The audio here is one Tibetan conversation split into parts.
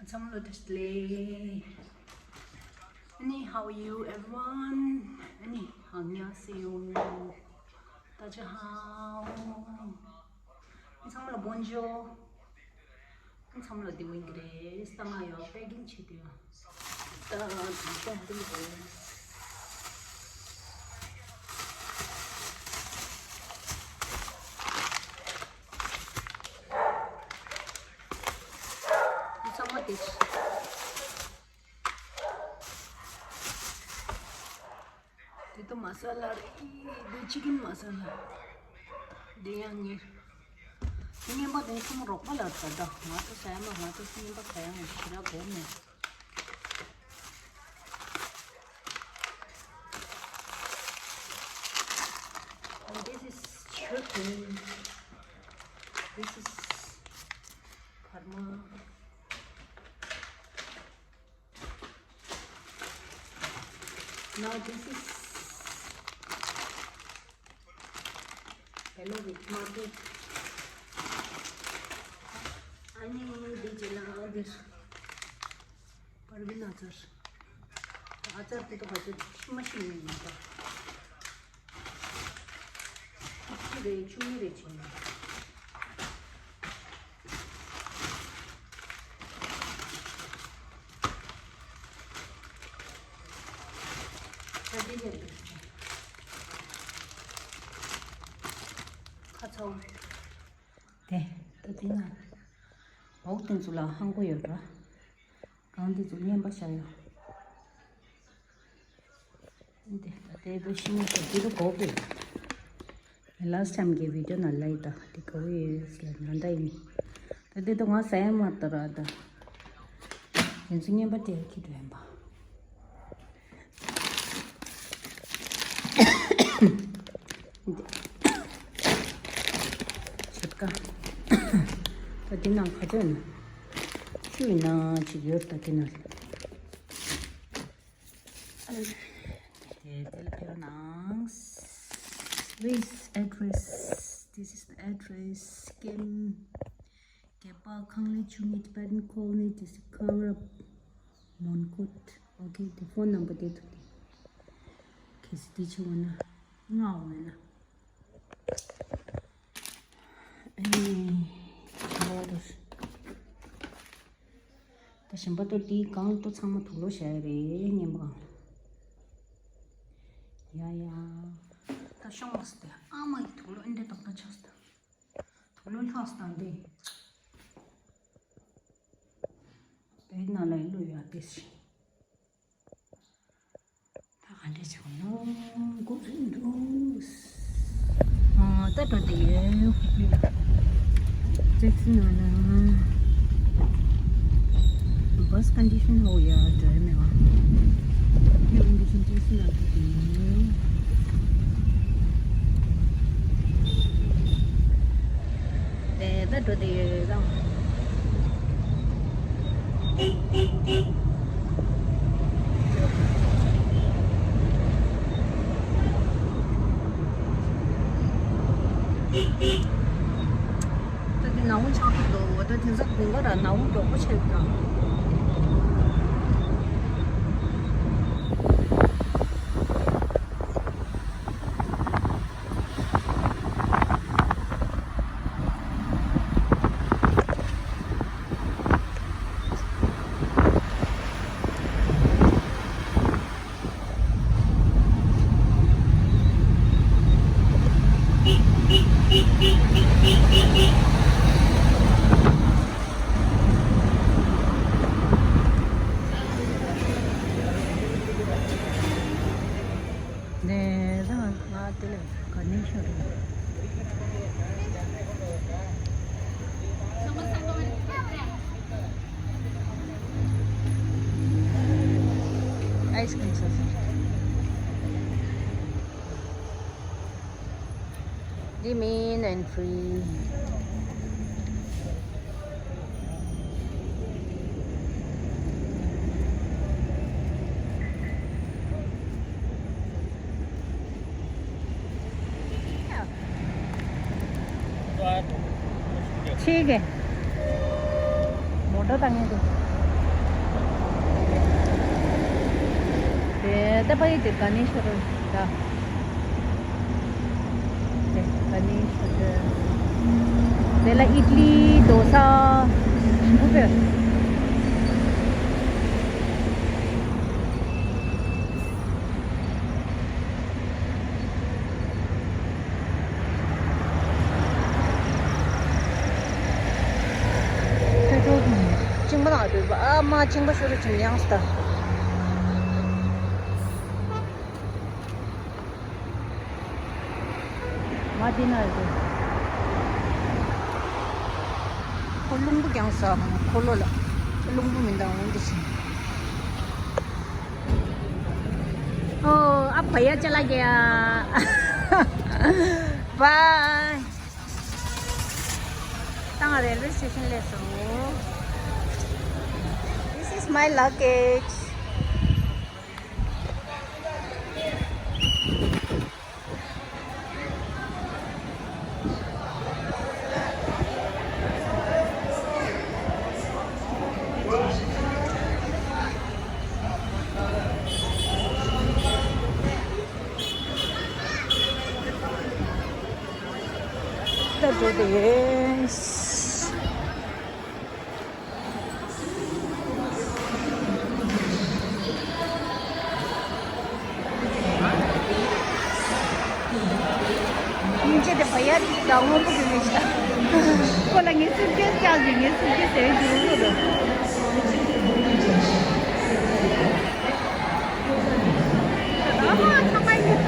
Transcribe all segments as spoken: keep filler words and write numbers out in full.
ཚང་མ་ལ་བདེ་ལེགས། ཨ་ནི། How are you everyone? ཨ་ནི། 안녕하세요. 大家好. ཚང་མ་ལ་bonjour. ཚང་མ་ལ་བདེ་མོ་ཡིན་གྱི་རེད། ས་ང་ཡོད་པེ་ཀིང་བྱེད་དུས། ད་ད་ད་འདི་ལ། འདི་ཚང་མ་དེ། འདི་ད་མ་ས་ལ་རེད། འདི་ཅི་ཀིན་མ་ས་ལ། འདི་ཡང་ངེར། འདི་རྔན་པ་དེ་ཚང་མ་རོགས་པ་ལ་ད་ད། ང་ཚོ་ཟ་ཡ་མ། ང་ཚོ་རྔན་པ་ཟ་ཡ་མ་ཞེ་དྲག་དགོས་མེད། And this is chicken. This is karma. Now this is yellow with tomato. ཨ་ནི་འདི་ཅི་ལ་འདིར་པར་བི་ན་ཨ་ཅར། ཨ་ཅར་དེ་ད་ག་ཚོད་ཤི་མ་ཤི་ཡིན་ན་ད། ཆུ་རེ་ཆུ་མི་རེ་བྱིན། ཁ་ཆེ་ཡོད་པའི་ཁ་ཚ་བོ། དེ་ད་དེ་ན་འོག་དེ་ཚོ་ལ་ཧང་གོ་ཡོད་འགྲོ། གང་དེ་ཚོ་རྔན་པ་བཞག་ཡོད། འདི་ད་ལྟའི་བུ་ཤི་ནས་ད་འདི་རུ་གོ་དགོས། Last time གི་video ནང་ལ་ཡི་ད་འདི་གོ་ཡོད་ལ་ན་ད་ཡིན། ད་འདི་ད་ང་ཟ་ཡ་མ་ད་ར་ད། ཡིན་ཚུལ་རྔན་པ་དེ་ཁྱི་དུ་ཡིན་པ། འདི། ཆེད་ཀ། ད་འདི་ནང་ག་ཚོད་ཡིན་ན། ཤུ་ཡིན་ན་ཅིག་ཡོད་ད་འདི་ནང་། དེ་དེ་ལ་ཕེབས་ན། This address, this is the address. ཀེམ་བརྒྱད་པ་ཁང་ལས་བཅུ་གཉིས། Tibetan Colony, this is ཁང་རབ་མོན་གྷོ། Okay, the phone number དེ་ཐུག་དེ། གལ་སྲིད་དེ་ཆེ་བ་ན་ང་འོ་མེད་ན། ཨེ། ད་གཞན་པ་ཏོ་དེའི་སྒང་ལ་ཏོ་ཚང་མ་དུག་ལོག་བཞག་ཡ་རེད། རྔན་པ་སྒང་ལ། ཡ་ཡ། ད་ཤོང་བ་སི་ཏེ་ཨ་མ་ཡི་དུག་ལོག་ཨེ་འདྲ་ཏོག་ཏོ་ཆགས་སི་ཏེ། དུག་ལོག་ལྷག་སི་ཏང་དེ། དེ་ནང་ལ་ཡི་ལོ་ཡ་དེ་ཞིག་ད་ག་འདྲས་བྱུང་ནོ་གོ་རིན་འདུག་ཨ། ད་འགྲོ་དེ་ཡོད། ཧུ་པི་ལ་ཅེག་སི་ན་ན། Bus condition ཧོ་ཡ་འགྲོ་ཡ་མེད་བ། ཁྱེད་ཀོན་ཌི་ཤན་ཅེག་སི་ན་འགྲོ་དེ་ཡོད། དེ་ད་འགྲོ་དེ་ཡོད་ད། ད་དེ་ནང་ཆགས་ཀྱི་འདུག་ད་དེ་ཚོ་དེ་འགོ་ར་ནང་མགྱོགས་པོ་ཆགས་ཀྱང་། ནས་ད་ང་དེ་ལ་ག་ནས་ཤོར་རེད། ཨའི་སི་ཀྲིམ་ཟ་ཟེར། འདི་མིན་ཨེན་ཕི་རི། ཆེ་གེ། མོ་ཊ་བཏང་ཡས་འདུག་ད་ཕ་ཡི་དེ་ག་ནས་ཤོར་རོ་ད། དེ་ག་ནས་ཤོར་རོ། དེ་ལ་ཨིཌ་ལི་དོ་ས། ཨུ་བེ། ཁྱོད་ཚོ་ཕྱིང་པ་ནང་སྡོད་པ། ཨ་མ་ཕྱིང་པ་ཤོར་རོ་ཕྱིང་ཡང་སྟ། མ་དེ་ན་རེད། ཁོ་རླུང་བུ་རྒྱང་ས་འཁོར་ལོ་ལ། རླུང་བུ་མི་འདང་འོང་དེ་བཞིན། ཨོ་ཨ་བ་ཡ་ཅ་ལག་གི་ཡ། བའི། ད་ང་རེལ་ཝེ་སི་ཊེ་ཤན་སླེབས་སོང་། This is my luggage. ད་འགྲོ་དེ་ཡིན། སྙིང་རྗེ་དེ་བ་ཡ་དེ་ད་སྔོན་པོ་གི་མི་ཞིག་ད། ཁོ་ལ་ངའི་སུཊ་ཀེས་བཅག་ཟིན། ངའི་སུཊ་ཀེས་ཟེར་གྱི་འདུག་ལོ། ཨ་མ་ཚང་མ་ཡིན།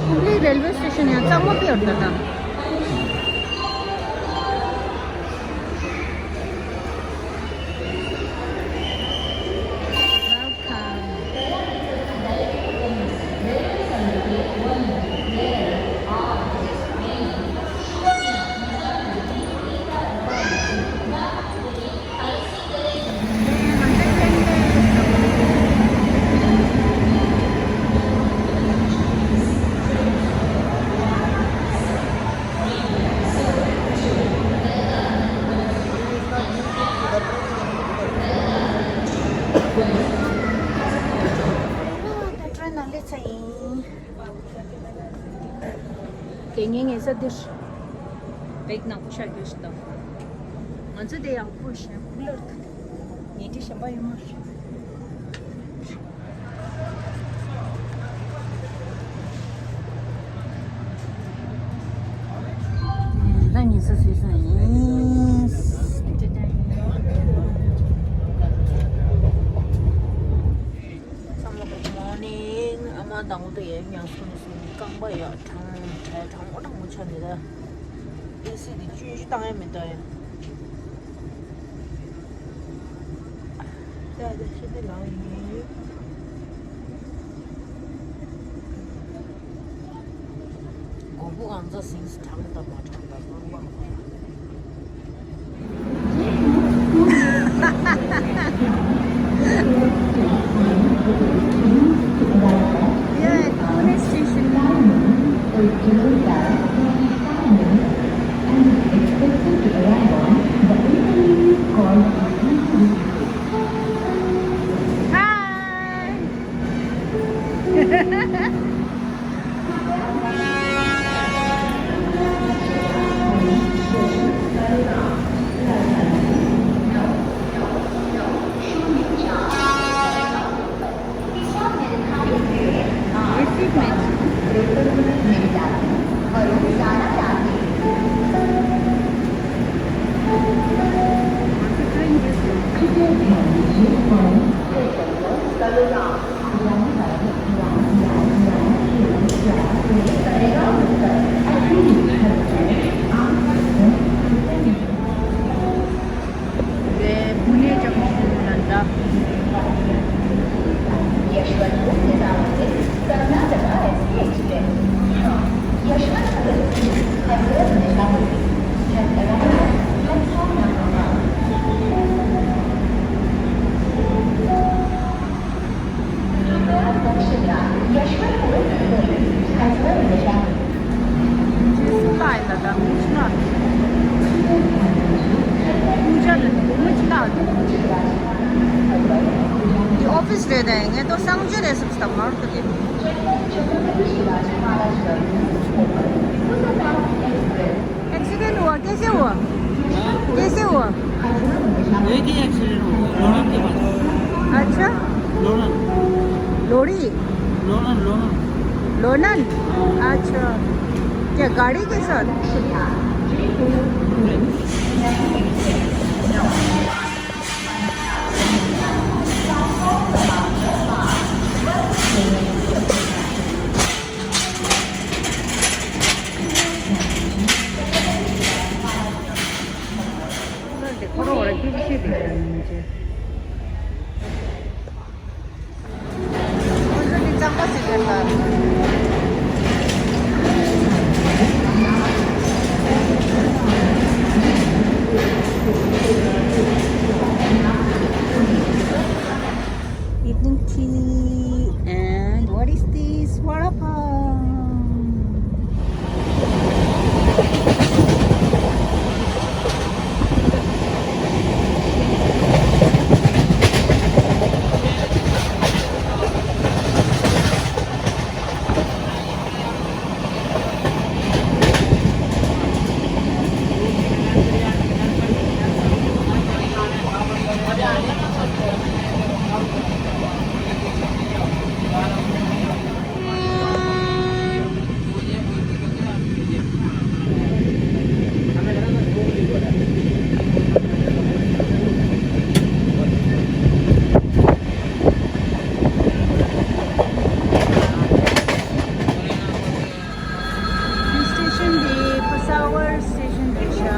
ཧུག་ལི་རེལ་ཝེ་སི་ཊེ་ཤན་ཡང་གཙང་མ་ཕེབས་འདུག་ད། ད་ཊེ་རེན་ནང་སླེབས་ཚར་ཡིན། དེ་ངའི་ཉལ་ས་འདིར། བེག་ནག་པོ་ཤར་རྒྱུ་ཞིག་དང་། ང་ཚོ་དེ་ཡག་པོ་ཞིག་ལར་ཐུབ། ཉལ་ཁྲི་གཞན་པ་ཡོད་མ་རེད། ད་ཉལ་ས་བཟོས་སོང་ཡིན། བསམ་བློ་གཏོང་ནས་ཨ་མ་དང་པོ་དེ་ཡར་ཉལ་སོང་ནས་རྐང་པ་ཡག་གྲང་གྲང་མོ་གྲང་མོ་ཆགས་ནས་ད། ཨེ་སི་དེ་བཅུ་བཞི་བཏང་ཡ་མི་འདུག་ཡ། ད་ད་ཤི་དེ་ལངས་ཡིན། མགོ་བོ་གང་ཚ་ཟིང་ས་གྲང་དང་མ་གྲང་དང་ཀློང་ཡངས། Yeah, Pune station. And is expected to arrive on the intermediate called Hi. ངས་ཏོ་སང་ཇོ་རེ་སུབ་སྟབས་མར་ཏོ་དེ། एक्सीडेंट हुआ? कैसे हुआ? कैसे हुआ? एक ही एक्सीडेंट हुआ, लोणन के पास। अच्छा। लोणन। लोड़ी? लोणन, लोणन। लोणन? अच्छा। क्या गाड़ी के साथ? Evening tea and what is this? Vada pav. Hill station དེ་Peshawar station རེད་ཤག